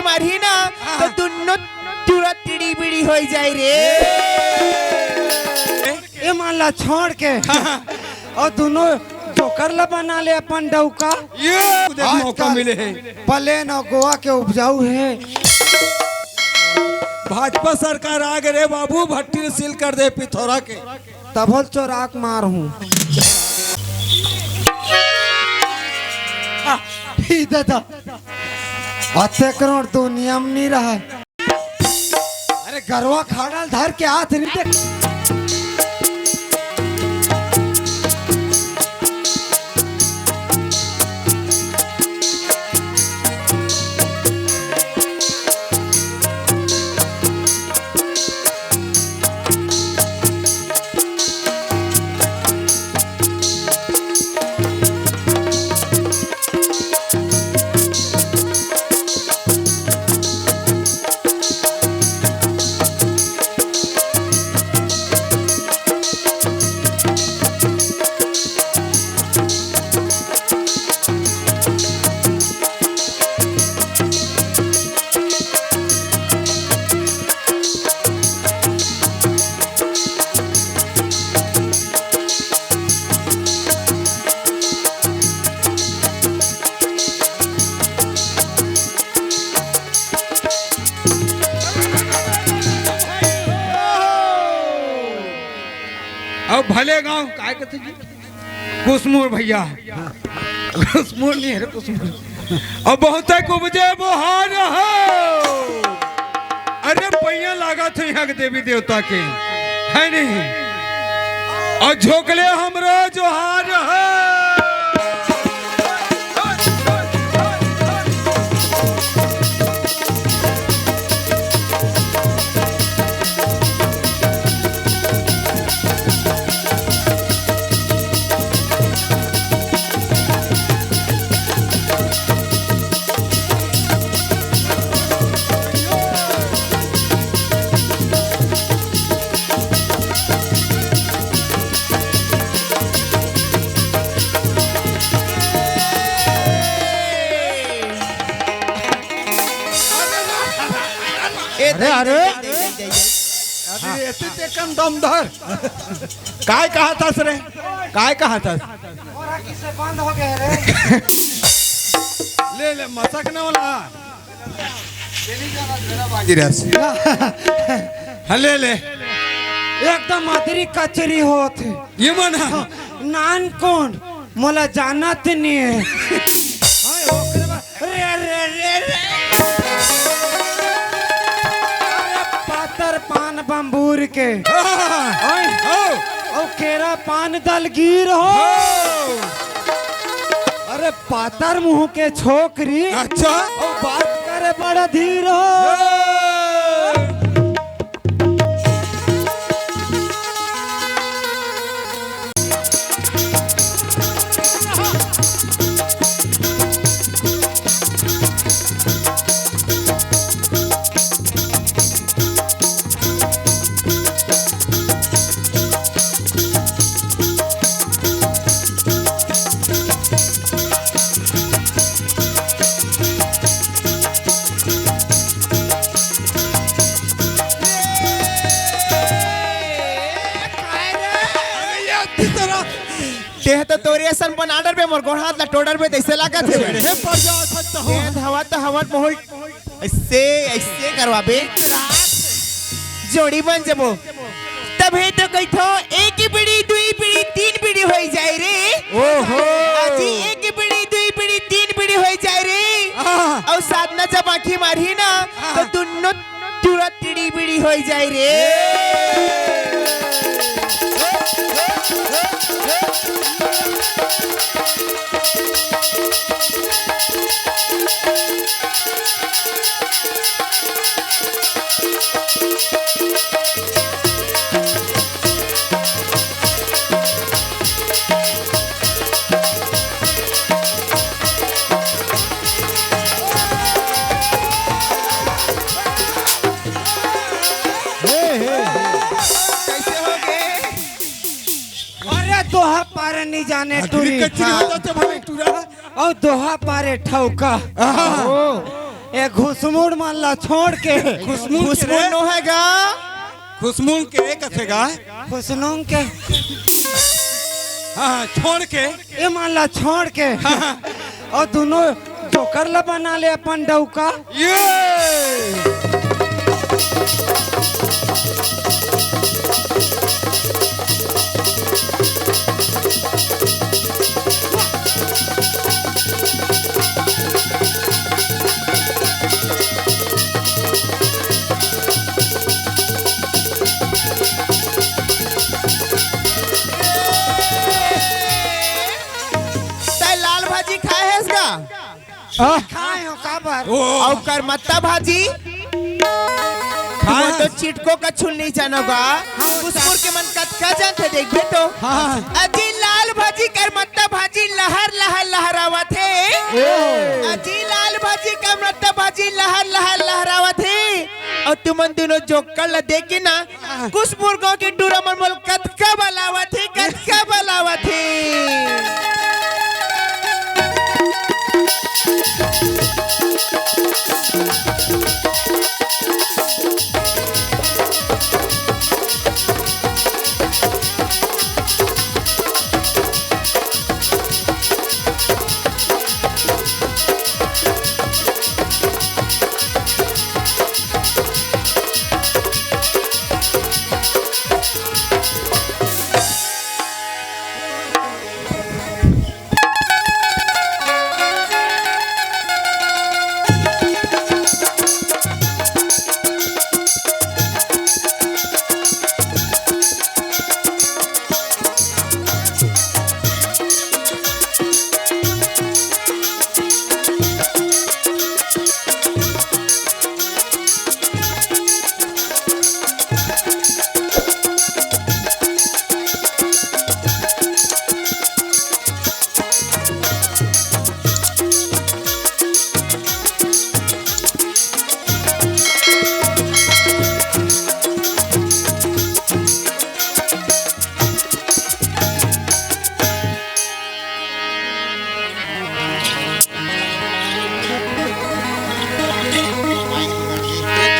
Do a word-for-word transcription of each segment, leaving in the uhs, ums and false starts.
मारही ना, तो दुनों टूरा टिड़ी बिड़ी होई जाए रे। ए मन ला छोड़ के अउ दुनों जोकर ला बना ले अपन डौका। ये उधर आज मौका कल मिले हे। प्लेन अउ गोवा के उपजाऊ हे। भाजपा सरकार आ गे रे बाबू, भट्टी ल सील कर दे पिथौरा के। तभल चोराक मार हूँ। ई दादा, अत्ते करोड़ दुनिया में नहीं रहा। अरे गरवा खाड़ा ल धर के हाथ नहीं देख। अब भले गांव काय कथे जी? कुसमुर भैया, कुसमुर नहीं है रे, कुसमुर। अब बहुत उपजे बोहार हो। अरे पैया लागत हे यहाँ के देवी देवता के, है नहीं? अउ झोकले हमरो जोहार हो। अरे, अरे। अरे, एती ते कन दम धर। काय कहा थस रे? काय कहा थस? ले, ले, मसक न वाला। हाँ, ले, ले। एकदम अदरी कचरी होत हे। ये मन ह। नान कोन? मोला जानत नहीं है। हाँ, ओकरे बाद, रे, रे, रे, रे। अरे, पातर पान बम्बूर के। हाँ। ओए, हाँ। ओ केरा पान दलगीर हो। हाँ। अरे, पातर मुंह के छोकरी। अच्छा। ओ बात करे बड़ा धीर हो। हाँ। तेह तो तोरे असन बना डरबे, मोर गोड़ हाथ ला टोड़ डरबे, तइसे लागत हे। हे पर जा सकता हूँ। तेह हवा तो हवा बहुत अइसे, अइसे करवाबे। जोड़ी बन जबो। तभे तो कहिथो, एक ही बीड़ी, दुई बीड़ी, तीन बीड़ी होई जाए रे। ओहो। अजी एक ही बीड़ी, दुई बीड़ी, तीन बीड़ी होई जाए रे। हाँ। अउ साधना जब आँखी मारही ना, हाँ। तो दुन्नो टूरा टिड़ी बिड़ी होई जाए रे। हे, हे, हे। कैसे हो गए? अरे दोहा पारे नहीं जाने आखिरी टूरी। कच्ची हाँ। हो जाते भाई टूरा। अउ दोहा पारे ठौका। आहा। ओ, ए घुसमुड़ मन ला छोड़ के। घुसमुड़ के घुसमुड़ रे? नो हे गा। घुसमुड़ के कथे गा? घुसमुड़ के। हाँ, हाँ, छोड़ के। ए मन ला छोड़ के। हाँ, हाँ। अउ दुनों जोकर ला बना ले अपन डउका। ये। तैं लाल भाजी खाए हस गा? आह। खाए हो काबर? ओ। अउ करमत्ता भाजी? खाए तुमन तो हस? चिटको कछु नइ जानो गा। हाँ, घुसमुड़ के मन कतका जानथे देखबे तो। हाँ। अजी लाल भाजी करमत्ता भाजी लहर लहर लहरावत हे। ओ। अजी लाल भाजी करमत्ता भाजी लहर लहर लहरावत हे। अउ तुमन दुनों जोकर ला देख के ना घुसमुड़ गाँव के टूरा मन मोला कतका बलावत हे, कतका बलावत हे।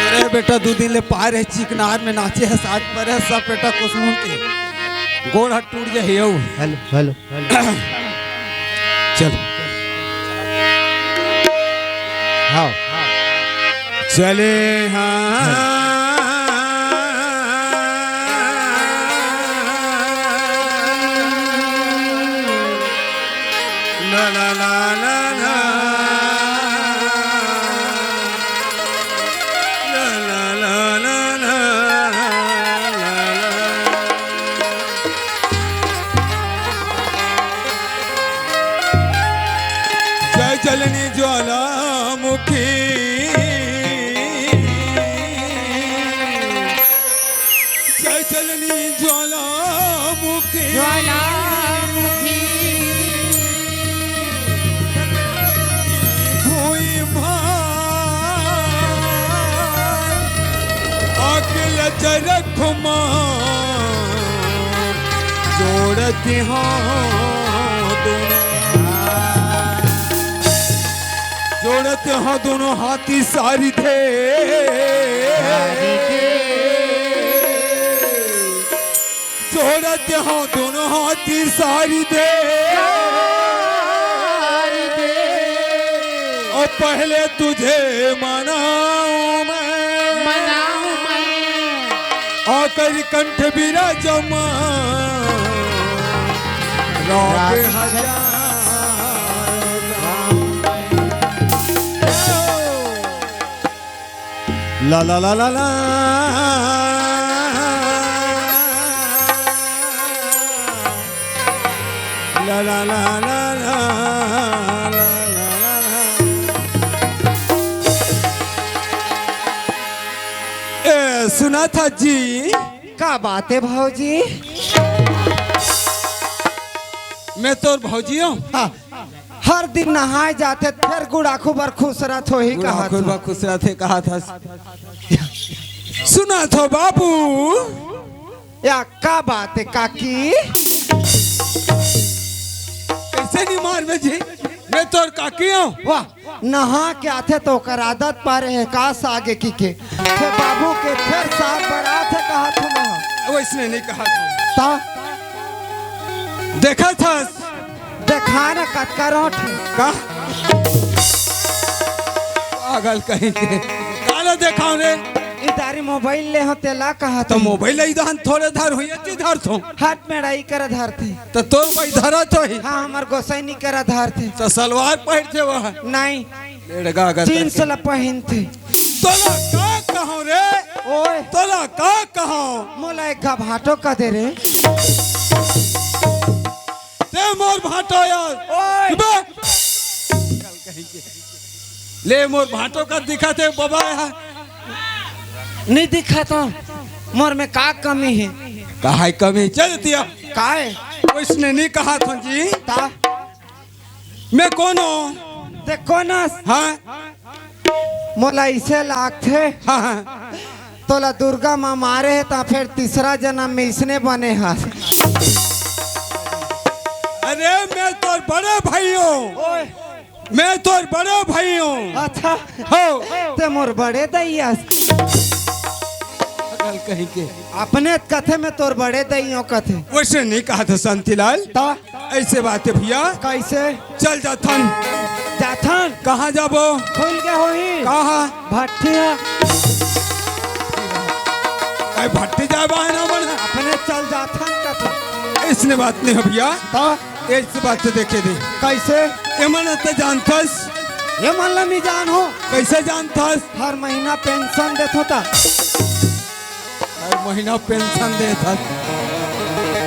अरे बेटा, दू दिन ले पाए रहे चिकनार में नाचे हे, साज परे हे सब बेटा कुसुम के गोड़ हाथ टूट जाही। Hello, hello. चल। हाँ। चले हाँ। ला, ला, ला, ला, ला। ला, ला, ला, ला, ला, ला, ला। जय चलनी ज्वालामुखी, जय चलनी ज्वालामुखी, ज्वालामुखी। भूई भाई अकल चरख मा जोड़त हो दुनों, जोड़त हो दुनों हाथी सारिधे। जोड़त हो दुनों हाथी सारिधे। और पहले तुझे मनाऊं मैं, मनाऊं मैं। आकर कंठ विराजमान राग राग हजार। ला ला ला ला ला। ला ला ला ला ला। ए, सुना था जी। का बात हे भौजी? मैं तोर भौजी हूँ। हाँ। हर दिन नहाए जाथे, फेर गुड़ाखू बर खुसरत होही गुड़ाखू कहत बर हस। खुसरत हे कहत हस। सुनत हो बाबू। या का बात हे काकी? कइसे नइ मारबे जी? मैं तोर काकी हूँ। वाह, नहा के आथे त ओकर आदत पारे हे का साग ए कहिके। फेर बाबू के फेर साग बरात हे कहाथों मैं। वइसने नइ कहाथों। त? देखत हस? देखा न कतका रोंट हे। का? पागल कहीं के। काला देखाव रे? इधारी मोबाइल ले हों तेला कहाथों। त मोबाइल ले इधान थोरे धरहूँ, एती धरथों। हाथ में अड़ाई करा धरथे। त तोर कोई धरत होही? हाँ, हमर गोसाई नी करा धरथे। त सलवार पहिरथे वो? नहीं। एड़गा अगर जींस ला पहिनथे। तोला का कहों रे? ओए। तोला का कहों? मोला एक घा भांटो कह दे रे। ते मोर भांटो यार। ओए। बे। ले मोर भांटो का दिखाथे बबा यार। नइ दिखाथों। मोर में का कमी हे? काहे कमी? चल दिया। काहे? वइसने नइ कहाथों जी। त? मैं कोन हूँ? ते कोन हस? हाँ। मोला अइसे लागथे। हाँ, हाँ। तोला दुर्गा माँ मारे हे त फेर तीसरा जनम में इसने बने हस। अरे मैं तोर बड़े भाई हूँ। ओए। मैं तोर बड़े भाई हूँ। अच्छा। हो। ते मोर बड़े दई अस। पागल कहीं के। अपने कथे में तोर बड़े दई हूँ कथे। वइसे नइ कहाथों शांतिलाल। त? अइसे बात हे भइया। कइसे? चल जाथन। जाथन? कहाँ जाबो? खुल गे होही। कहाँ? भट्टी हे। अरे भट्टी जाबो हे ना मन। अपने चल जाथन कथे। अइसने बात नइ हे भइया। त? अइसे बात तो देखे दे। कइसे? एमन ते जानथस? एमन ला नइ जानों। कइसे जानथस? हर महीना पेंशन देथों त। हर महीना पेंशन देथस।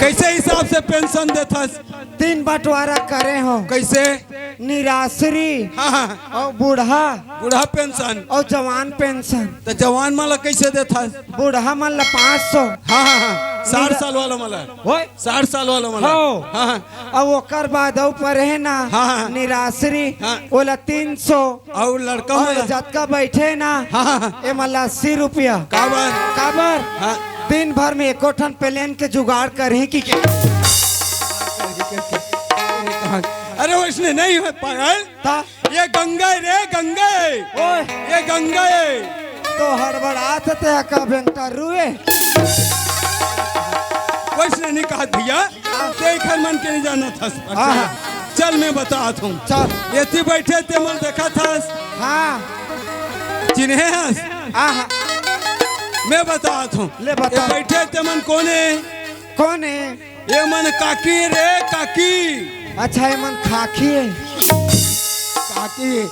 कइसे हिसाब से पेंशन देथस? तीन बंटवारा करे हूँ। कइसे? निराश्री हाँ, हाँ। अउ बूढ़ा बूढ़ा पेंशन। अउ जवान पेंशन। त जवान मन ला कइसे देथस? बूढ़ा मन ला पाँच सौ। हाँ, हाँ, हाँ। साठ निरा- साल वाला मन ला। ओए। साठ साल वाला मन ला। हो। हाँ, हाँ। अउ ओकर बाद अउ परे हे ना हाँ, हाँ। निराश्री, हाँ। ओला तीन सौ। अउ लड़का अउ मन ला। जतका बइठे ना, हाँ, हाँ, हाँ। एमन ला अस्सी रुपया। काबर? काबर? हाँ। दिन भर में एको ठन प्लेन के जुगाड़ करही कहिके। अरे वइसने नइ होय पागल। त? ये गंगा हे रे, गंगा हे। ओए। ये गंगा हे। त हड़बड़ाथस ते ह का बेंगटा रुए। वइसने नइ कहाथों भइया। हाँ। ते एखर मन के नइ जानथस। हाँ, हाँ। चल मैं बताथों। चल। एती बइठे तेमन देखथस। हाँ। चिन्हे हस? हाँ, हाँ। मैं बताथों। ले बता। ये बइठे तेमन कोन हे? कोन हे? एमन काकी रे, काकी। अच्छा, एमन खाकी हे। काकी।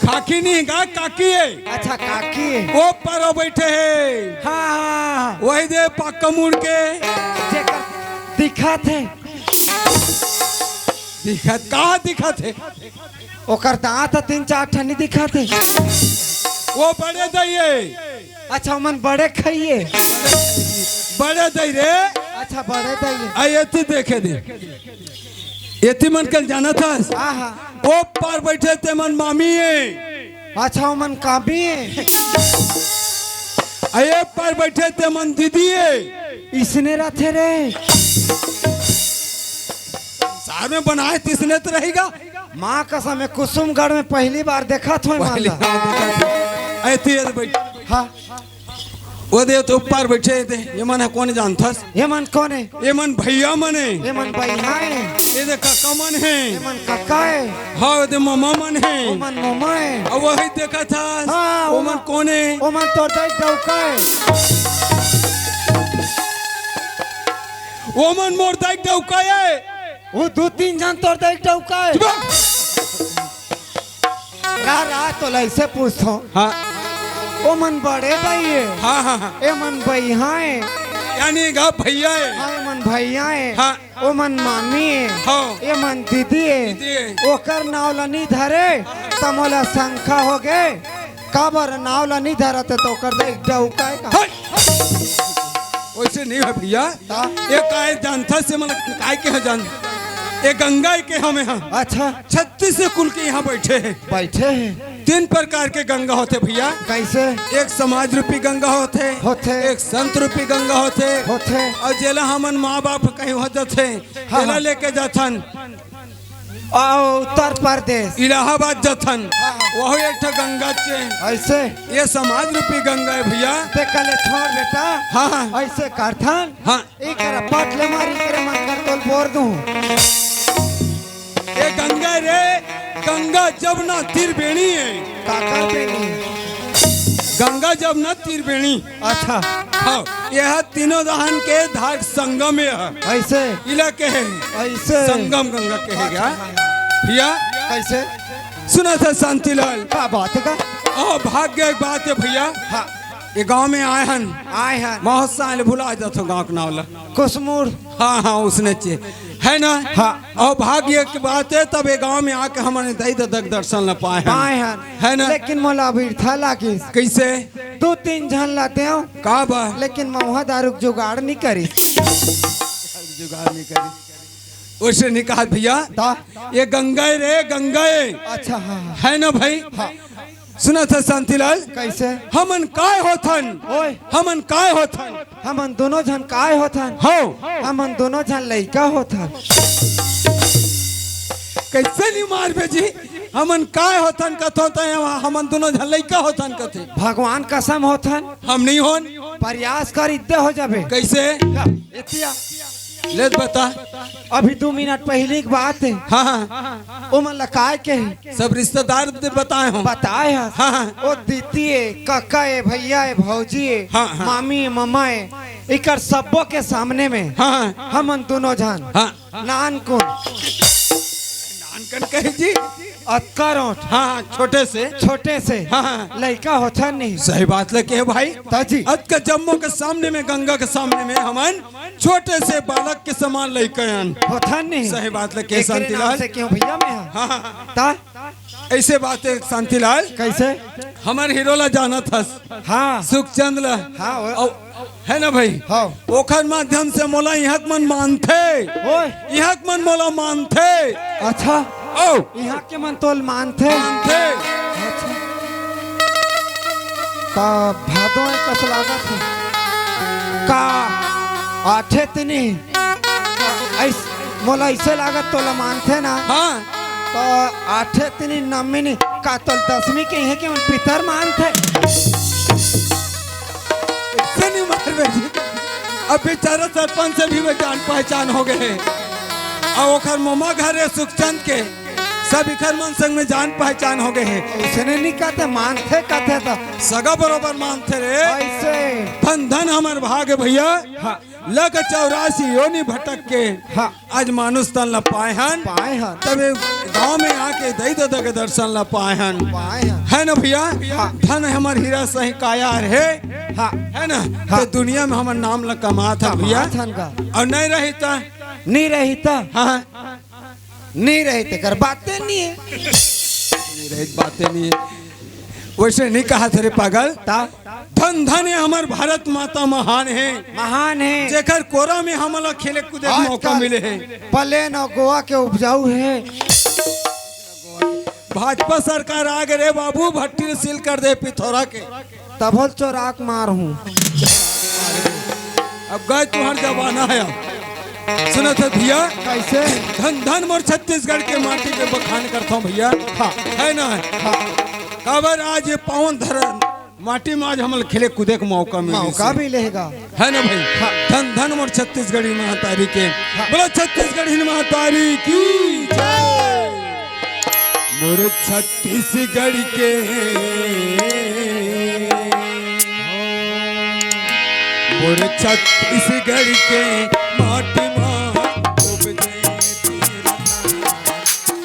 खाकी नइ हे गा, काकी हे। अच्छा, काकी हे। ओ पार बइठे हे। हाँ, हाँ, हाँ। वही दे पक्का मुड़ के। जेकर दिखत हे। दिखत, कहाँ दिखत हे? ओकर दांत ह तीन चार ठन नइ दिखत हे। वो बड़े दई हे। अच्छा, ओमन बड़े खाई हे। बड़े दई रे। अच्छा, बड़े दई हे। आ, एती देखे दे। एती मन के जानथस? हाँ, हाँ। ओ पार बइठे तेमन मामी हे। अच्छा, ओमन कामी हे। आ, ए पार बइठे तेमन दीदी हे। इसने रथे रे। संसार में बनाए त इसने त रही गा। माँ कसम, मैं कुसुमगढ़ में पहली बार देखत हों पहली माला। बार देखत हों। अरे तू ये बैठ। हाँ। वो दे तो ऊपर बैठे थे, ये मन हे कोन जानथस? ये मन कोन हे? ये मन भैया मन हे। ये मन भैया हे। ये दे काका मन हे। ये मन काका हे। हाँ, ये दे मामा मन हे। वो मन मामा हे। अब वही देखत हस। हाँ, वो वो मन मन कोन हे? वो मन तोर दाई डौका हे। वो मन मोर दाई डौका हे। वो दू तीन झन तोर दाई डौका हे। चुप। रा, रा, तोला अइसे पूछथों। हाँ। वो मन बड़े दाई हे। हाँ, हाँ, हाँ। ये मन भैया हे। यानी गा भैया हे। हाँ, ये मन भैया हे। हाँ। वो मन मामी हे। हाँ। ये मन दीदी हे। दीदी हे। ओकर नाव ला नी धरे, त मोला शंका होगे। काबर नाव ला नी धरत हे त ओकर दाई डौका हे का? हट। वइसे नइ हे भैया। हाँ। ये काय जानथस से मन काय के हे जान? ये गंगा के हमें हाँ। अच्छा। छत्तीस कुल के यहाँ बैठे हे। बैठे हे। तीन प्रकार के गंगा होथे भैया। कइसे? एक समाज रूपी गंगा होथे। होथे। एक संत रूपी गंगा होथे। होथे। अउ जेला हमन माँ बाप कहीं हो जाथे, हाँ, तेला हाँ। लेके जाथन। अउ उत्तर प्रदेश। इलाहाबाद जथन। हाँ, हाँ। वहू एक ठो गंगा चे। अइसे? ये समाज रूपी गंगा हे भइया। ते कले छोड़ बेटा। हाँ, हाँ। अइसे करथन। हाँ। एकरा पट ले मार, एकरे मन कर तोल बोर दूं। ये गंगा रे, गंगा जमुना तीर बेणी हे। काकर बेणी? गंगा जमुना तीर बेणी। अच्छा। हाँ, ये तीनों दहान के धार संगम हे। अइसे? इला कहे। अइसे? संगम गंगा कहे गा। अच्छा। भइया। कइसे? सुनत हस शांतिलाल। का बात हे का? अउ भाग्य के बात हे भइया। हाँ। ये गांव में आए हन। आए हन। महत साल भुला जाथों गांव के नाव ला। कुसमुर। हाँ, हाँ, उसने चे। हे ना? हाँ। अउ भाग्य के बात हे, तब ये गांव में आके हमन दई ददा के दर्शन ला पाए हन। पाए हन। हे ना? लेकिन मोला बिरथा लागिस। कइसे? दू तीन झन ला देंव। का बा? लेकिन महुआ दारू के जुगाड़ नइ करिस। जुगाड़ नइ करिस। वइसे नइ कहत भइया। ता? ये गंगा हे रे, गंगा हे। अच्छा, हाँ, हाँ। हे ना भई? हाँ। सुनत हस शांतिलाल? कइसे? हमन काय होथन? ओए। हमन काय होथन? हमन दूनों झन काय होथन? हव। हमन दूनों झन लइका होथन। कइसे नइ मारबे जी? हमन काय होथन कथों त हमन दूनों झन लइका होथन कथे। भगवान कसम होथन। हम नइ होन। प्रयास कर, इद्दे हो जाबे। कइसे? एतिया। ले त बता। अभी दू मिनट पहिली के बात हे। हाँ, हाँ। ओमन ला काय कहे? सब रिश्तेदार दे बताए हों। बताए हस। हाँ, हाँ। ओ दीदी हे, कका हे, भइया हे, भौजी हे, हाँ, हाँ। मामी हे, ममा हे, इकर सब्बो के सामने में हाँ, हाँ। हमन दूनों झन हाँ। नानकुन। नानकुन कहे जी? अतका रोंठ। हाँ, हाँ, छोटे से। छोटे से। हाँ, हाँ। लइका होथन नहीं। सही बात ल कहे भाई। ता जी। अतका जम्मो के सामने में, गंगा के सामने में हमन छोटे से बालक के समान लइका हन। होथन नहीं। सही बात ल कहे एकरे नाम शांतिलाल। से कहेंव भइया मैं हा। हाँ, हाँ। ता? अइसे बात हे शांतिलाल। कइसे? हमर हीरो ला जानत हस। हाँ। सुखचंद ला। हाँ, वो अउ हे ना भई? हाँ। ओखर माध्यम से मोला इहाँ के मन मानथे। ओए। इहाँ के मन मोला मानथे। अच्छा। अउ इहाँ के मन तोल मानथे? मानथे। अच्छा। का भादो हे कस लागत हे? का आठे तिनी? अइस-, मोला अइसे लागत तोला मानथे ना? हाँ। त आठे तिनी नवमी नी, का तोल दसमी कहिथे कि मन पितर मानथे? अइसे नइ मारबे जी। अब बेचारा सरपंच से भी वो जान पहचान हो गे हे। अउ ओखर ममा घर हे सुखचंद के, सब इखर मन संग में जान पहचान हो गे हे। अइसने नइ कथे, मानथे कथे त। सगा बरोबर मानथे रे। अइसे। धन धन हमर भाग हे भइया। हाँ। लख चौरासी योनि भटक के हाँ। आज मानुष तन ला पाए हन। पाए हन। तब ये गांव में आके दई ददा के दर्शन ला पाए हन। पाए हन। हे ना भइया? हाँ। धन हमर हीरा सही काया हे। हाँ। हे ना? हाँ। त दुनिया में हमर नाम ला कमात हन भइया। कमात हन का? अउ नइ रही त? नइ रही त? हाँ। नइ रही तेकर बाते नइ हे। नइ रही बाते नइ हे। वइसे नइ कहत हस रे पागल। ता? धन धन हे हमर भारत माता महान हे। महान हे। जेकर कोरा में हमन ला खेले कूदे के मौका मिले हे। प्लेन अउ गोवा के उपजाऊ हे। भाजपा सरकार आ गे रे बाबू, भट्टी ल सील कर दे पिथौरा के। तभो ल चोरा के मारहूं। अब गय तुंहर जमाना हे अब। सुनत हस भइया? कइसे? धन धन मोर छत्तीसगढ़ के माटी के बखान करथंव भइया। हाँ। हे ना? हाँ। काबर आज ये पावन धरम माटी में आज हमन ल खेले कूदे के मौका मिले हे। मौका मिले हे गा। हे ना भई? हाँ। धन धन मोर छत्तीसगढ़ी महतारी के। हाँ। बोलो छत्तीसगढ़ी महतारी की जय। मोर छत्तीसगढ़ के, मोर छत्तीसगढ़ के माटी मा उपजे तीर धाम।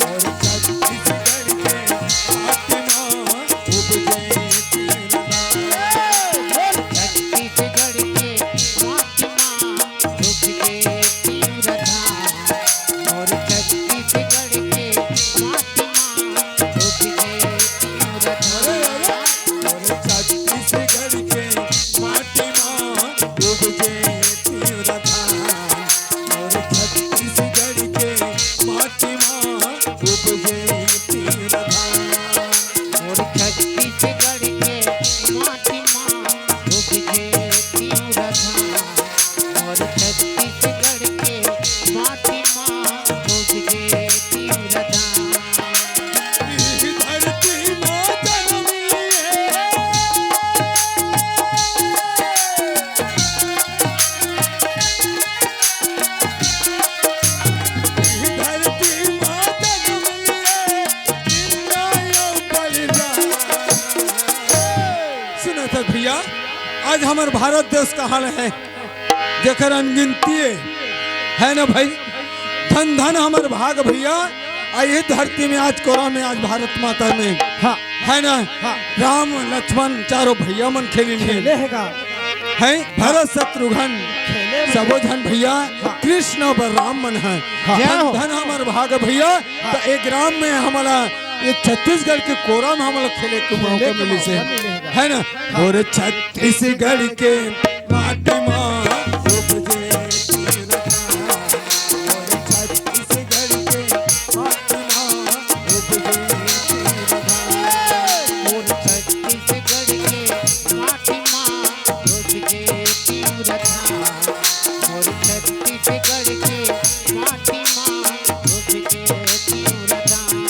मोर छत्तीसगढ़ के माटी मा उपजे तीर धाम। मोर छत्तीसगढ़ के माटी मा उपजे तीर धाम। मोर छत्तीसगढ़ के माटी मा उपजे तीर धाम। अरे, अरे, मोर छत्तीसगढ़ के माटी मा उपजे तीर धाम। आज हमर भारत देश कहाँ ले हे, जेकर अनगिनती हे, हे ना भाई? धन धन हमर भाग भैया, आ ये धरती में आज कोरा में आज भारत माता में, हाँ। हे ना? हाँ। राम लक्ष्मण चारों भैया मन खेलिन हे। खेले हे गा। हे भरत शत्रुघ्न, खेले हे। सबो झन भैया, हाँ। कृष्ण अउ बलराम मन हे। हाँ। जय हो। धन धन हमर भाग भैया, हाँ। त एक राम में हमला ये छत्तीसगढ़ के कोरा में हमला खेले के मौका मिलिस हे। हे ना? हाँ। मोर छत्तीसगढ़ के माटी मा उपजे तीर धाम। मोर छत्तीसगढ़ के माटी मा उपजे तीर धाम। मोर छत्तीसगढ़ के माटी मा उपजे तीर धाम। मोर छत्तीसगढ़ के माटी मा उपजे तीर धाम।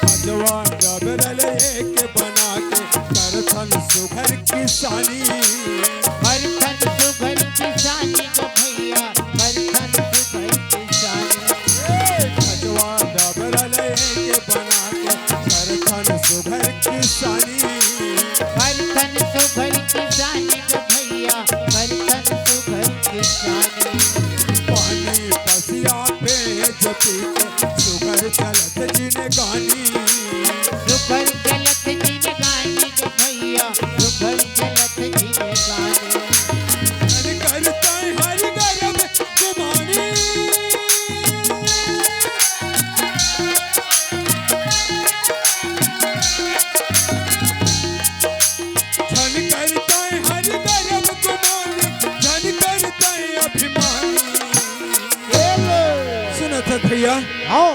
खजवा डबरल एक बना के करथन सुघर किसानी। करथन सुघर किसानी गो भैया, करथन सुघर किसानी। ए, खजवा डबरल एक बना के करथन सुघर किसानी। करथन सुघर किसानी गो भैया, करथन सुघर किसानी। पानी पसिया पे जपी के सुघर चलत जिनगानी। सुघर चलत जिनगानी गो भैया, सुघर चलत जिनगानी। मन करता हर गरब गुमानी। मन करता हर गरब गुमानी, मन करता अभिमानी। सुनत हे भैया? हाँ।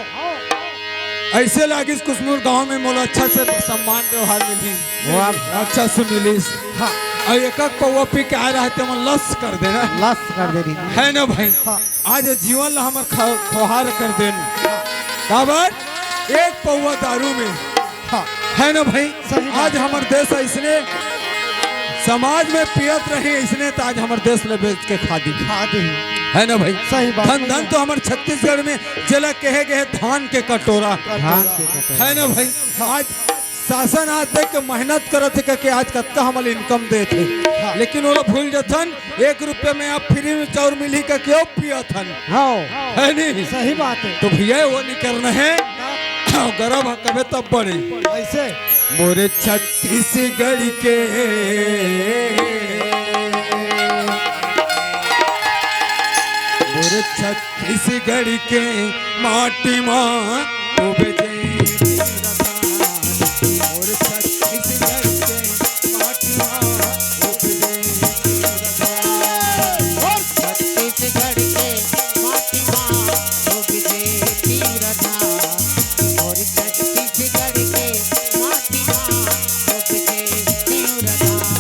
ऐसे लागिस कुसमुर गांव में मोला अच्छा से सम्मान व्यवहार मिली, वाह। अच्छा से मिलिस। हाँ। अउ एक एक पौवा पी के आए रहे ते मन लस कर दे रहे। लस कर दे रही। हे ना भाई? हाँ। आज जीवन ला हमर ख-, खोहार कर देन। हाँ। काबर? एक पौवा दारू में। हाँ। हे ना भाई? सही बात। आज हमर देश अइसने समाज में पियत रही, अइसने त आज हमर देश ले बेच के खा दी। खा दी। हे ना भाई? सही बात। धन धन तो हमर छत्तीसगढ़ में जेला कहे गए धान के कटोरा। धान के कटोरा। हे ना भाई? हाँ। आज शासन आज देख के मेहनत करत हे, कहिके आज कत्ता हमला income देत हे। हाँ। लेकिन ओला भूल जथन, एक रुपया में आप free में चाउर मिलही कहिके ओ पियथन। हाँ। हे नहीं? सही बात हे। तो भैया वो नहीं करना हे। हाँ। गरब ह कबे तब बने। ऐसे? मोरे छत्तीसगढ़ के, मोरे छत्तीसगढ़ छत्तीसगढ़ के माटी मा उपजे तीर धान। मोर छत्तीसगढ़ के माटी मा उपजे तीर धान। मोर छत्तीसगढ़ के माटी मा उपजे तीर धान। मोर छत्तीसगढ़ के माटी मा उपजे तीर धान।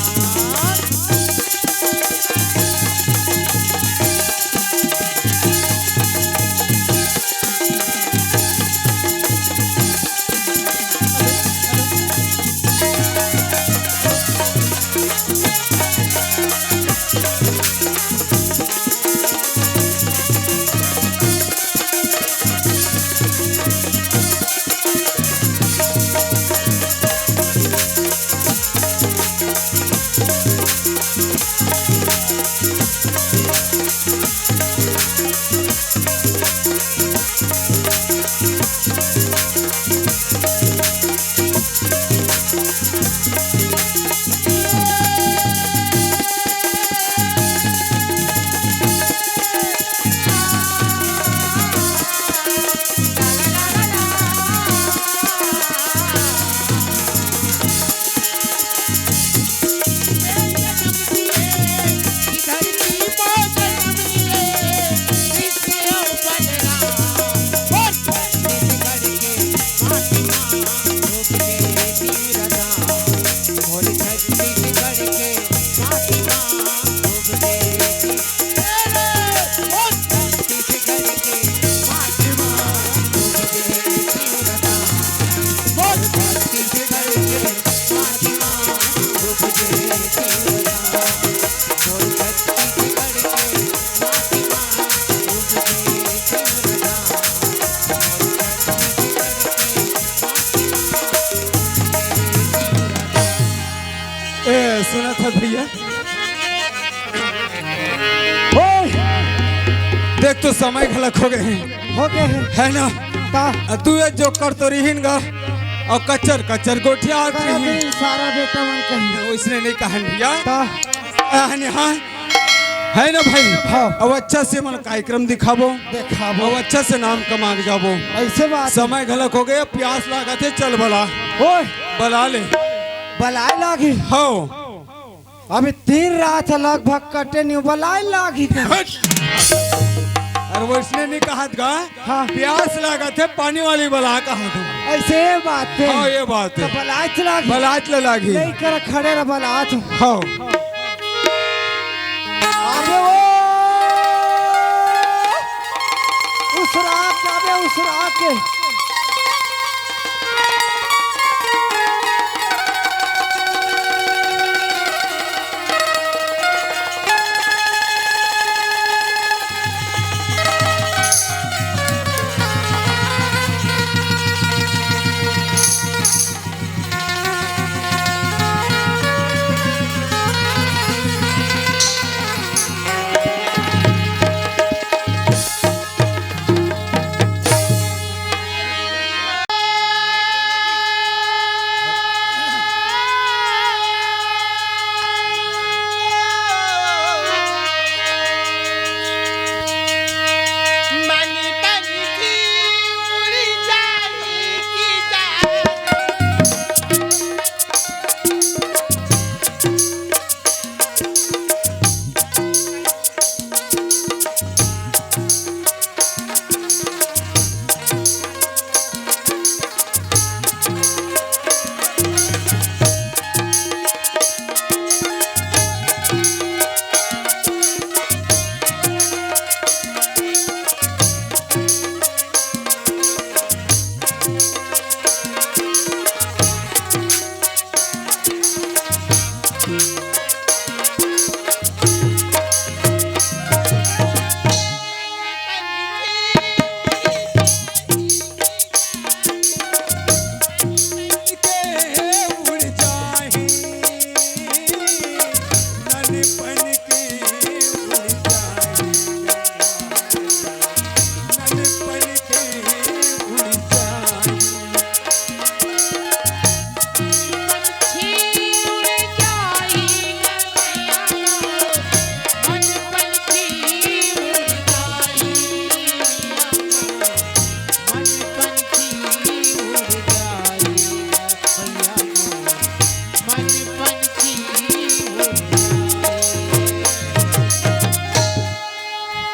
भैया। ओए! देख तो समय घलक हो गए हे। हो गए हे। है ना? का? आ तू ये जोकर तो रिहिन गा। अउ कचर कचर गोठियात सारा रिहिन। दिन सारा बेटा मन कहीं। ओइसने नहीं कहन भैया। का? आहने हाँ। है ना भाई? हाँ। अब अच्छा से मन कार्यक्रम दिखाबो। देखाबो। अब अच्छा से नाम कमा के जाबो। ऐसे बात। समय घलक हो गए, प्यास लागत हे, चल बला। ओए! बला ले। बलाए लागी। हाँ। अभी तीन रात हे, लगभग कटे नहीं, बलाए लागी। हट। अरे वइसने नहीं कहत गा। हाँ। प्यास लागत हे, पानी वाली बला कहत हे। ऐसे ये बात हे। हाँ, ये बात हे। तो बलाच लागी। बलाच ल लागी। नहीं कर खड़े रह बलाच। हाँ। अबे ओ! उसरा के, अबे उसरा के।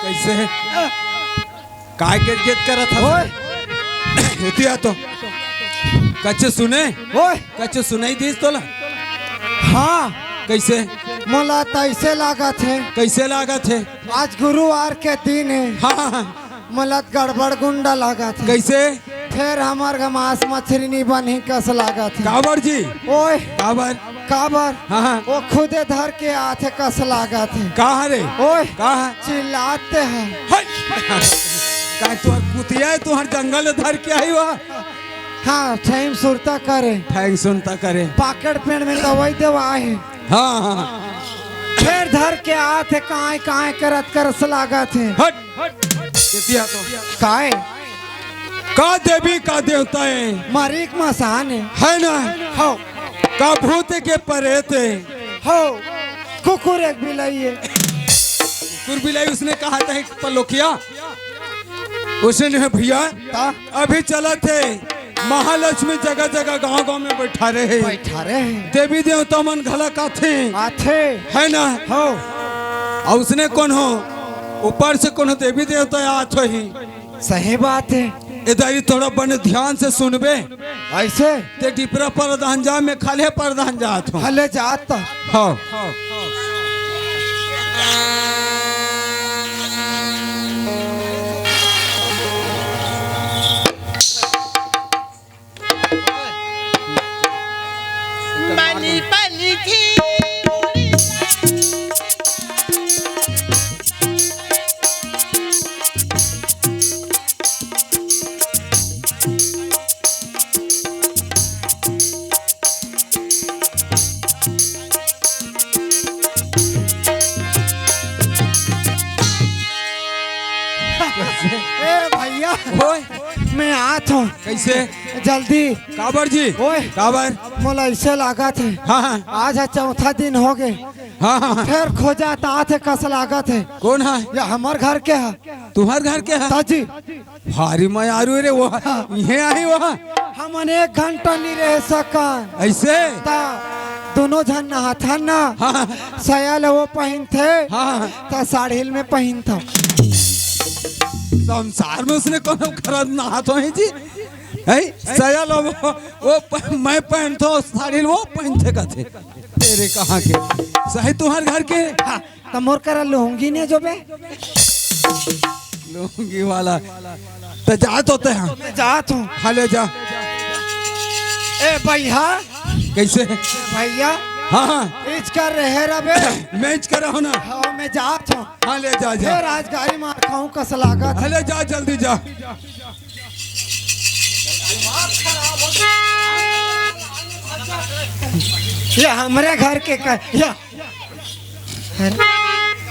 कइसे हे? काय के गेत करत हस? ओए! एती आ तो। कछु सुने? ओए! कछु सुनाई दिस तोला? हाँ। कइसे? मोला त अइसे लागत हे। कइसे लागत हे? आज गुरुवार के दिन हे। हाँ, हाँ, हाँ। मोला त गड़बड़ गुंडा लागत हे। कइसे? फेर हमर घर मांस मछरी नी बनही कस लागत हे। काबर जी? ओए! काबर? काबर? हाँ, हाँ। ओ खुदे धर के आथे कस लागत हे। का हरे? ओए! का हे? चिल्लात हे। हट! का तुहर कुतिया हे, तुहर जंगल धर के आई हुआ? हाँ, ठैम सुरता करे। ठैम सुरता करे। पाकड़ पेड़ में दवाई देवा हे। हाँ, हाँ, हाँ। फेर धर के आथे, काय, काय करत करस लागत हे। हट, हट, हट। एती आ तो। काय? का देवी, का देवता हे? मरीक मसान हे। हे ना? हो। का भूत के परेत हे? हो। कुकुर एक बिलाई हे। कुकुर बिलाई उसने कहा था एक पलोकिया। उसने भैया, ता? अभी चलत हे, महालक्ष्मी जगह जगह गांव गांव में बइठारे हे। बइठारे हे। देवी देवता मन घला आथे। आथे। हे ना? हो। अउ उसने कोनो ऊपर से कोनो देवी देवता आत होही। सही बात हे। ए दाई थोड़ा बने ध्यान से सुनबे। अइसे? ते डिपरा प्रधान जा, मैं खल्हे प्रधान जात हंव। खल्हे जात। हाँ। कइसे? जल्दी। काबर जी? ओए। काबर? मोला अइसे लागत हे। हाँ, हाँ। आज ह चौथा दिन होगे। हाँ, हाँ, हाँ। फेर खोजत आत हे कस लागत हे। कोन ह? ये हमर घर के ह। तुम्हर घर के ह? त जी। भारी मयारू रे वो। इहें आही वो। हमन एक घंटा नइ रह सकन। अइसे? त दूनों झन नहाथन ना। हाँ, हाँ। सया ल वो पहिनथे। हाँ, हाँ। त साड़ी ल मैं पहिनथंव। संसार में उसने कोनो खरद नहात होही जी? हैं? सया ल वो, वो प-, मैं पहिनथंव, साड़ी ल वो पहिनथे कथे। तेरे कहाँ के? सही तुम्हर घर के? हाँ, त मोर करा लुंगी नइ जोबे? लुंगी वाला। त जात होते हैं। मैं जात हूँ। हाँ, ले जा। ए भैया। कइसे? भैया। हाँ, हाँ। इच कर रहे रबे। मैं इच कर रहा हूँ ना। हाँ, मैं जात हूँ। हाँ, ले जा, जा। फेर आज गारी मार खाहूँ कस लागत। हाँ, ले जा, जल्दी जा। ये हमरे घर के कर, या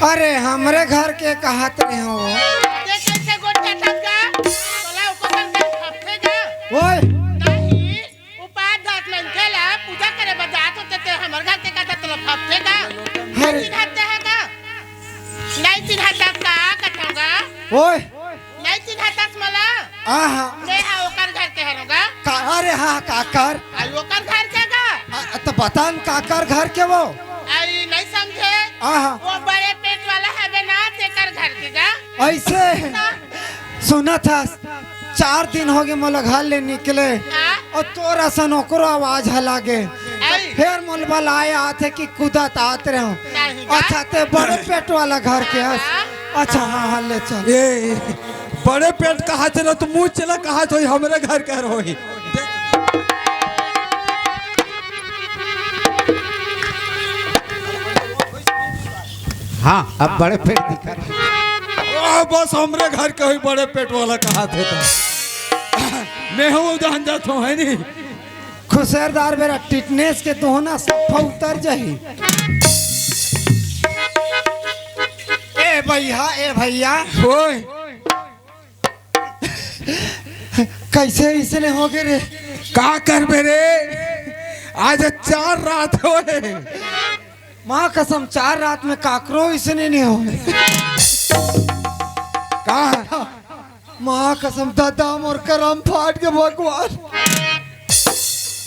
अरे, हमरे घर के कहत रहे हो। ते कइसे गोठ जाथस गा? तोला ऊपर तक फपथे गा? ओए। नहीं, उपास दस मनखे ला पूजा करे बर जात होते ते हमर घर के कहत तोला फपथे गा? अरे। नहीं चिन्हत हे गा? नहीं चिन्हत का कथंव गा? ओए। नहीं चिन्हत हस मोला? आहा। मैं हा ओकर घर के हरंव गा। का, अरे हाँ, काकर? आई ओकर घर के गा। आ, त बता न काकर घर के वो? आई नहीं समझे? आहा। वो बड़े पेट वाला हवे ना, तेकर घर के गा। अइसे? हाँ। सुनत हस, चार दिन होगे मोला घर ले निकले। हाँ। अउ तोर असन ओकरो आवाज ह लागे। आई। फेर मोला बलाए आत हे कि कूदत आत रहे हूँ। नहीं गा। अच्छा, ते बड़े पेट वाला घर के हस। हाँ। अच्छा, हाँ, हाँ, ले चल। ए, बड़े पेट कहत हे ना, त मुँह चला कहत होही, हमरे घर के होही। हाँ, अब बड़े पेट दिखत हे। ओ, बस हमरे घर के होही बड़े पेट वाला कहत हे त। मैं हूँ जान जात हूँ, है नी? खुसेरदार बेरा टिटनेस के तोहना सफा उतर जाही। ए भैया, ए भैया। ओए। कइसे अइसने होगे रे? का करबे रे? आज चार रात होए। माँ कसम, चार रात में काकरो अइसने नइ होए। का? माँ कसम, दादा मोर करम फाट गे भगवान।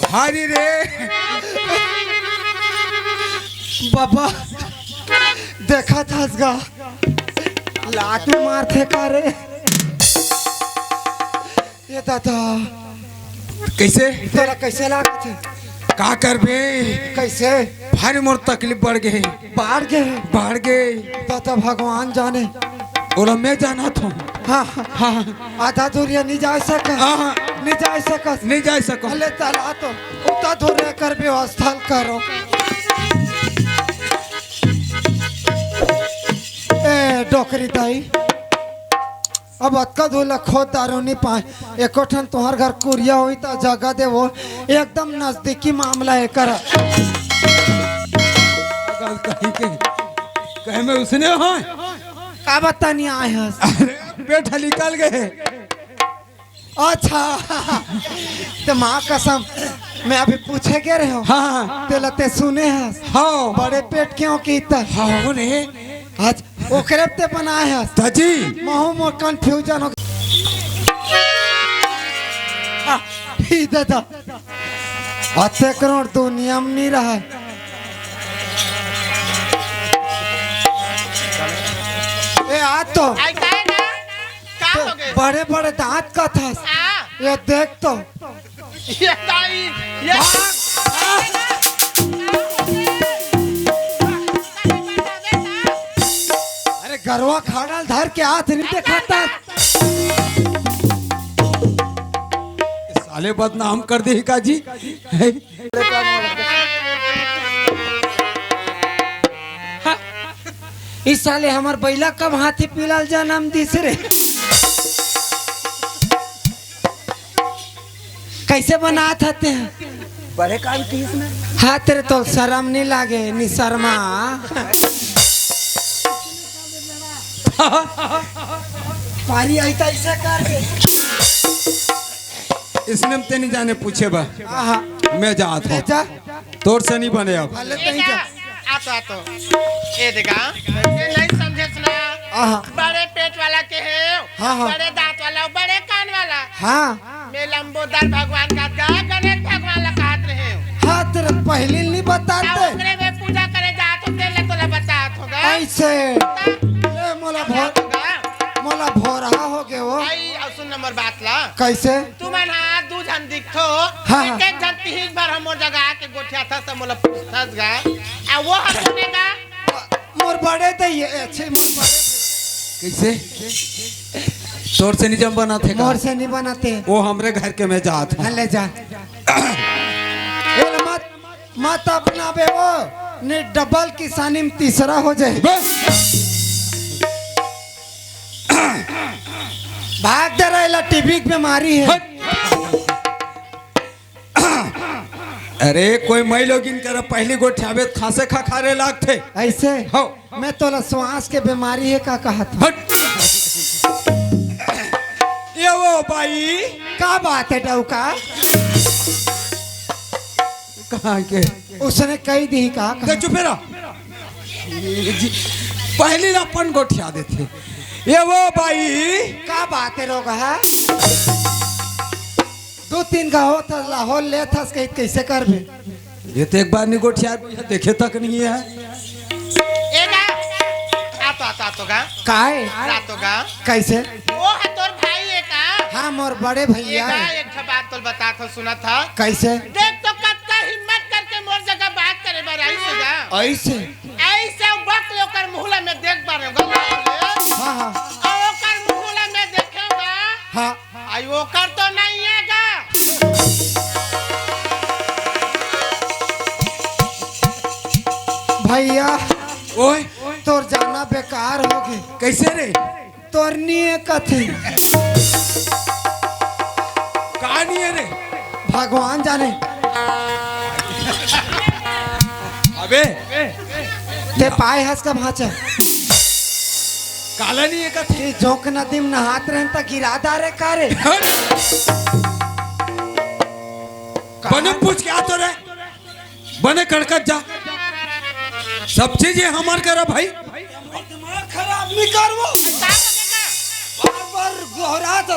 भारी रे। बाबा, देखत हस गा, लात में मारथे का रे? ए दादा। कइसे? तोला कइसे लागत हे? का करबे? कइसे? भारी मोर तकलीफ बढ़ गे हे। बाढ़ गे? बाढ़ गे। दादा भगवान जाने। ओला मैं जानत हूँ। हाँ, हाँ। हाँ, हाँ। आधा दूरिया नइ जा सकस। हाँ, हाँ। नइ जा सकस। नइ जा सकस। अले तला तो उतना दूर रहकर व्यवस्था करो। ए, डोकरी दाई। अब अतका दूर ला खोद डारो नइ पाए, एको ठन तुंहर घर कुरिया होही त जगा देवो, एकदम नजदीकी मामला हे कर। पागल कहीं के, कहे में उसने हो? का बता नइ आए हस? अरे, पेट निकल गे। अच्छा, ते माँ कसम, मैं अभी पूछे गे रहे हूँ। हाँ, हाँ। तेला ते सुने हस? हाँ। बड़े पेट के हो कि त? हाँ रे। आज ओकरे ते बनाए हस। दाजी। महू मोर confusion हो। आ, ही दादा। अते करोड़ दुनिया में नइ रहय। ए, आ तो। आई काय ना? का तो हो गए? बड़े बड़े दांत कथस। हाँ। ये देख तो। ये दाई, ये भाग, भाग। अरे गरवा खाना ल धर के हाथ नइ देखाता। साले बदनाम कर दे का जी। हाँ, इस साले हमर बइला कब हाथी पीला ल जनम दिस रे? कइसे बनात हते? बड़े काम की इसमें। हाँ, तेरे तो शर्म नइ लागे, नइ शर्मा। पारी आई त अइसे कर दे। इसने में तेनी जाने पूछे बा। आहा। मैं जात हूँ। जा। तोर से नहीं बने अब। भले तहीं जा। आ तो, आ तो। ए देखा, ये नहीं समझे सुना। आहा। बड़े पेट वाला के है, हाँ, हाँ। बड़े दांत वाला, बड़े कान वाला। हाँ। मैं लंबोदर भगवान का गा, गणेश भगवान ला कहत रहे। हाँ, तेरे पहले नहीं बताते। ओकरे में पूजा करे जात हो, तेरे तोला बतात होगा। ऐसे। ए, मोला भोर, होगा। मोला भोरहा हो गए हो। आई, अब सुन नंबर बात ला। कैसे? तुमन हा दू झन दिखथो, हाँ, हाँ। एक एक झन तिहिस भर हमर जगह आके गोठियाथस त मोला पूछथस गा। आ वो ह सुनेगा। मोर बड़े दई हे, अच्छे मोर बड़े। कैसे? तोर से नहीं जम बनाते का? मोर से नहीं बनाते। वो हमरे घर के मैं जात हूँ। हाँ, ले जा। ए, मत, मत अपना बे वो, नहीं डबल किसानी में तीसरा हो जाए। बस। भाग दे रहा, टीबी की बीमारी है। हट। अरे, कोई मई लोगिन करा पहली गोठियाबे त खांसे खखारे लागथे। ऐसे? हो। मैं तोला श्वास के बीमारी है का कहत हूँ। हट। ये वो बाई। का बात है डौका? कहाँ के? उसने कही दी का? दे चुपे रह। जी, पहली ला अपन गोठिया देथे। ये वो बाई। का बात है रोगहा? दो तीन का होत हस, लाहौल लेत हस, कही कैसे करबे? ये तो एक बार नहीं गोठिया, देखे तक नहीं है। ए गा, आ तो, आ तो, आ तो गा। काय? आ तो गा। कैसे? वो है तोर भाई है का? हाँ, मोर बड़े ये भैया गा, है। एक ठो बात तोल बता थो, सुना था। कैसे? देख तो कत्ता हिम्मत करके मोर जगह बात करे बर आई से गा। ऐसे? ऐसे वक्त ओकर मुहला में देख बार होगा। हाँ, हाँ। और ओकर मुहला में देखेगा। हाँ। आई ओकर तो नहीं है गा। भैया, ओए। तोर जाना बेकार होगे। कैसे रे? तोर नहीं है कथी। का नहीं है रे? भगवान जाने। अबे। ते पाए हस का भांचा? काला नहीं है कथी? ये जोंक नदी में नहात रहन त गिरा डारे का रे? बने पूछ के आ तो रे। बने कड़कत जा। सब चीज ये हमार करा भाई। दिमाग खराब नहीं कर वो। बार बार गोहरात।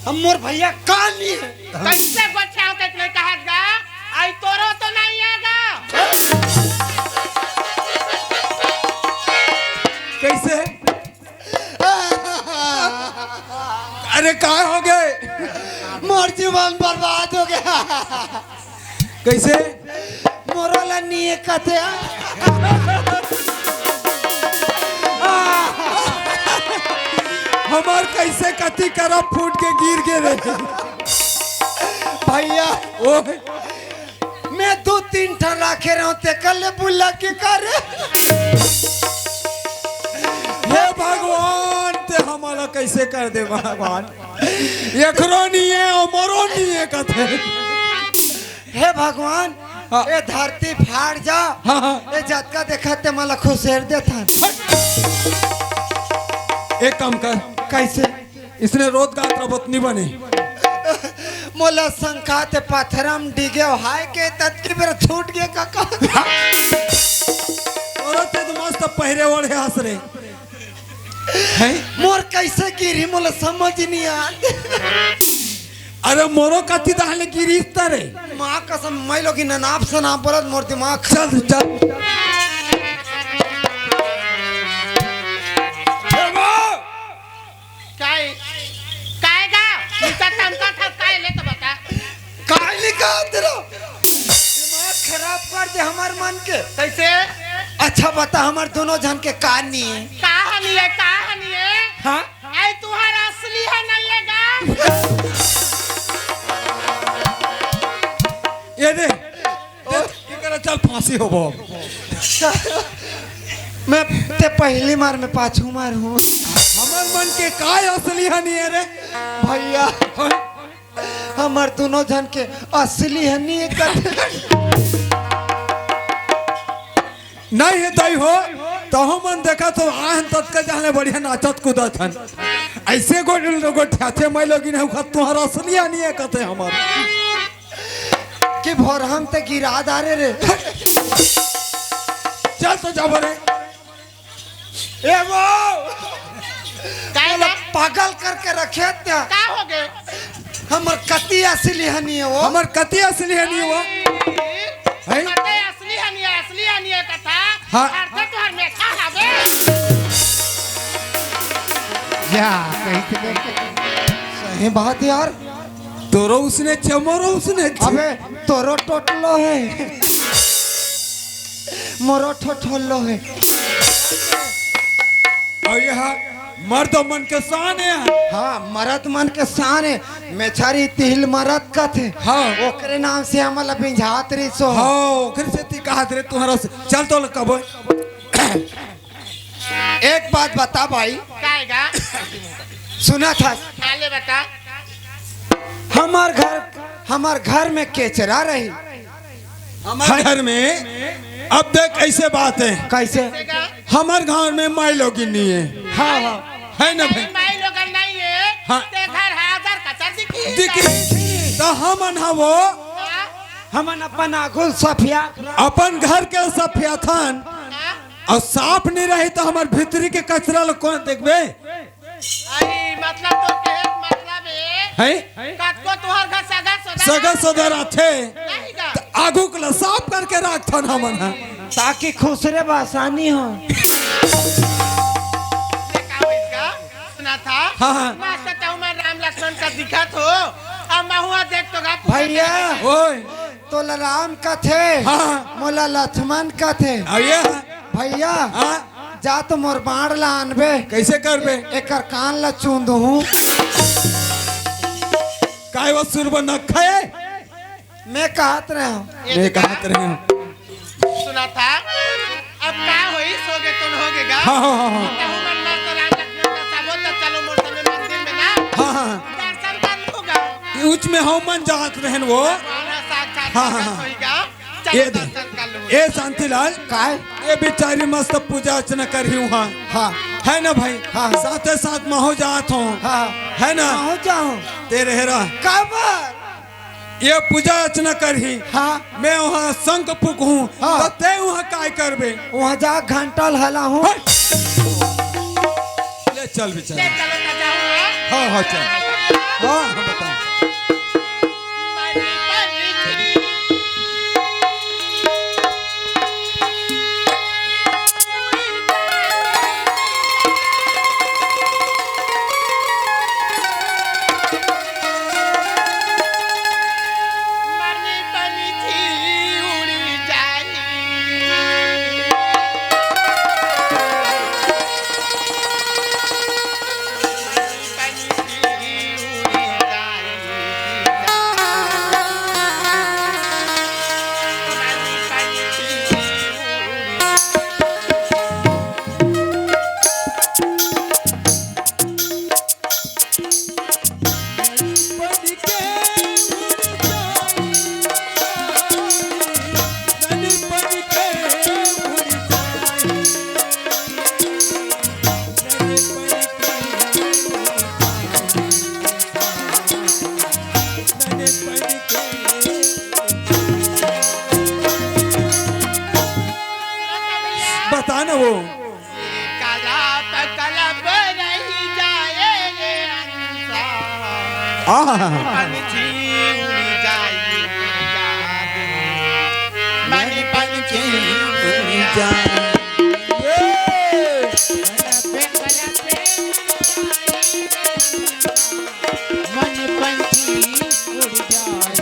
हम मोर भैया का नहीं है। कैसे गोठियाओ के नहीं कहत गा? आई तोरो तो नहीं है गा। कैसे? अरे का हो गए? मोर जीवन बर्बाद हो गया। कैसे? मोरो ला नहीं है कथे। हमार कैसे कथी करा फूट के गिर गे रे। भैया, ओए। मैं दो तीन ठन राखे रहूं, ते कर ले बुला के कर। हे भगवान, ते हमारा कैसे कर दे भगवान। एकरो नहीं है, हमरो नहीं है कथे। हे भगवान, हाँ। ए धरती फाड़ जा। हाँ, हाँ। ए जतका देखत ते मला खुसेर देथन। एक काम कर। कैसे? इसने रोज गात रबत नहीं बने। मोला शंका ते पत्थरम डिगे हाय के ततकी बेर छूट गए काका। औरत ते तो मस्त पहिरे ओढ़े हंस रे। हैं? मोर कैसे गिरी मोला समझ नहीं आत। अरे मोरो कति दहले गिरी तरे। माँ कसम, मैं लोग इन नाप से नाप बोलत मोर दिमाग। चल, चल। ए बा! काय? काय गा? इनका तमका था, काय ले तो बता। काय नहीं कहा तेरा? दिमाग खराब कर दे हमार मन के। कैसे? अच्छा बता, हमार दोनों झन के का नहीं है? का नहीं है, का नहीं है? हाँ? आई तुहार असली है नहीं है गा? ये दे, ये करा चल फांसी होबो। मैं ते पहली मार में पाछू मार हूँ। हमर मन के काय असली हनी है रे? भैया, हाँ? हमर दोनों झन के असली हनी है कथे। नहीं है तई हो, तहु मन देखा तो आहन ततके जाने बढ़िया नाचत कूदत हन। ऐसे गोठियाथे, मैं लोगिन हूँ, तुहर असलिया नहीं है कथे हमर। कि भोरहम ते गिरा डारे रे। चल तो जाबो रे। ए वो, काहे तोला रे? पागल करके रखे ते। का हो गए? हमर कति असली हनी है वो। हमर कति असली हनी है वो। हैं? कते असली हनी है, असली हनी है कथा। हाँ। हर दे तो हर में खा हवे। या, कहीं से नहीं। सही बात यार। तोरो उसने छे, मोरो उसने छे। अबे, तोरो टोटलो है। मोरो ठोठोलो है। और यह मर्द मन के शान है। हाँ, मर्द मन के शान है। मेछारी तिहिल मरत कथे। हाँ। ओकरे नाम से हमला बिंझात रहिसो। हाँ, ओकरे से ती कहत रे तुहरा से। चल तो कबो। एक बात बता भाई। काहेगा? सुना था। आले बता। हमार घर, हमार घर में केचरा रही। हमार घर में, अब देख कैसे बात है। कैसे? हमार घर में माई लोगिन नहीं है। हाँ, हाँ। है ना भाई? माई लोगन नहीं है। हाँ। ते घर है, आधार का चर्च की दिखी। तो हमन हा वो हाँ। हमन अपन आगू सफिया। अपन घर के सफियाथन। हाँ। और साफ नहीं रही तो हमार भीतरी के कचरा लो कौन देखबे? अरे, मतलब तो कहे के मतलब है। हैं? कतको तुहर घर सगा सोदर सगा सोदर आथे। नहीं का? त आगू के ला साफ करके राखथन हमन ह। ताकि खुसरे बर आसानी हो। ये का होइस का? सुना था? हाँ, हाँ। मस्त तो हमर राम लक्ष्मण का दिखत हो। अब महुआ देख तो गा। भैया। ओए। तोला राम कथे, हाँ। मोला लक्ष्मण कथे। अये। भैया, हाँ। जा तो मोर बाण ला आनबे। कैसे करबे? एकर कान ला चूंद हूँ। काय वो सुरबनखा है? मैं कहत रहे हूँ। मैं कहत रहे हूँ। सुना था, अब का होई, सो गे तो हो गे गा। हाँ, हाँ, हाँ, हाँ। तो हमर मस्त राम लक्ष्मण का सबो तो चलो मोर संगे मंदिर में ना। हाँ, हाँ। दर्शन कर लूँगा। ये उच में हम मन जात रहन वो। भगवान साक्षात हाँ, हाँ, प्रकट हाँ। होई गा। चलो ये दे। दर्शन कर लो। ए शांतिलाल, काय? ये बेचारी मस्त पूजा अर्चना करही उहाँ। हाँ। है ना भाई? हाँ। साथे साथ महूँ जात हूँ। हाँ। है ना? महूँ जाहूँ। ते रहे रह। काबर? ये पूजा अर्चना करही। हाँ। मैं उहाँ शंख फूकहूँ। हाँ। तो ते उहाँ काय करबे? उहाँ जा घंटा ल हलाहूँ। हट। ले चल बेचारी। ले चलो ना जाओ, हाँ? हाँ, हाँ, चल। हाँ, हाँ, बता। बता ना वो। कलप कलप रही जाए रे अंसा। आहा। पंछी उड़ जाए याद में। मन पंछी उड़ जाए। ये। कलप कलप रही जाए रे अंसा। मन पंछी उड़ जाए।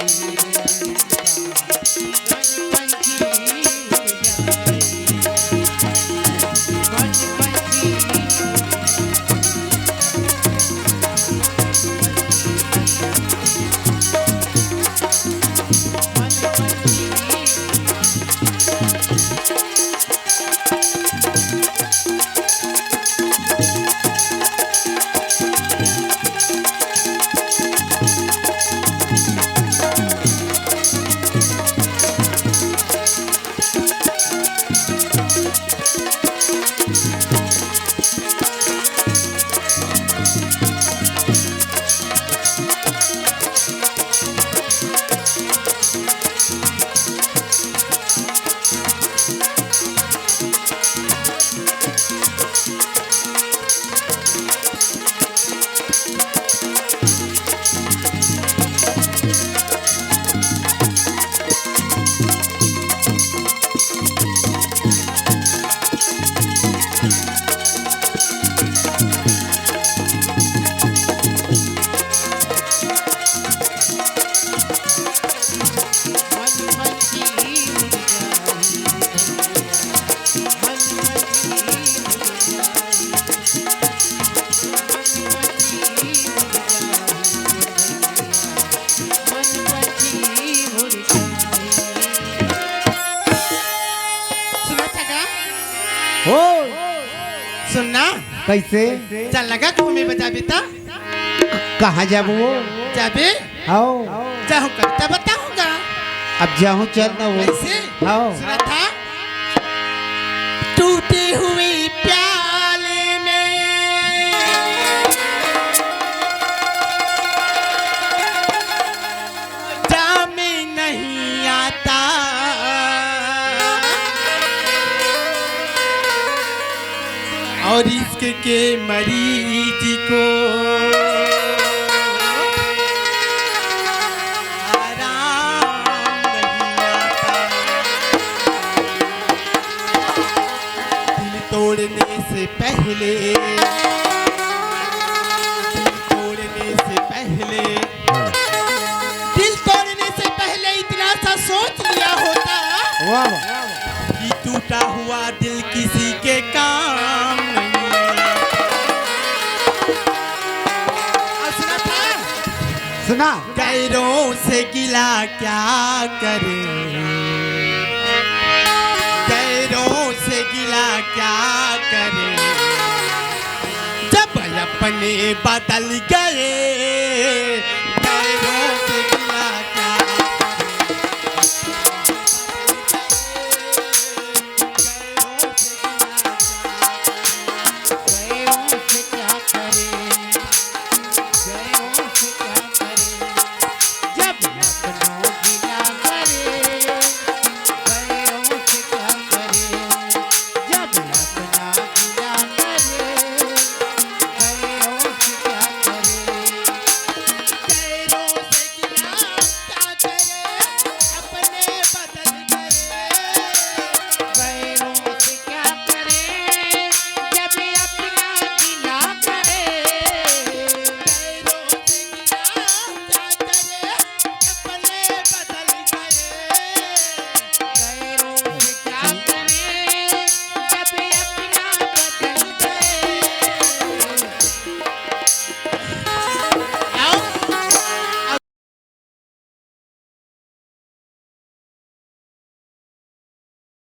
सुनत हगा? हो। सुनना। कइसे? चल लगा घूमे बजाबे त। कहाँ जाबो? जाबे? हव। जाहूँ कविता बताहूँ गा। अब जाहूँ चल ना वो। कइसे? हव। सुनत हा? टूटे हुए प्याले में जाम नहीं आता। और इश्क के मरीज को आराम नहीं आता। दिल तोड़ने से पहले, दिल तोड़ने से पहले, दिल तोड़ने से पहले इतना सा सोच लिया होता वाह, वाह। कि टूटा हुआ दिल किसी के काम नहीं। और सुना था? सुना। गैरों से गिला क्या करे, गैरों से गिला क्या करे, जब अपने बदल गए।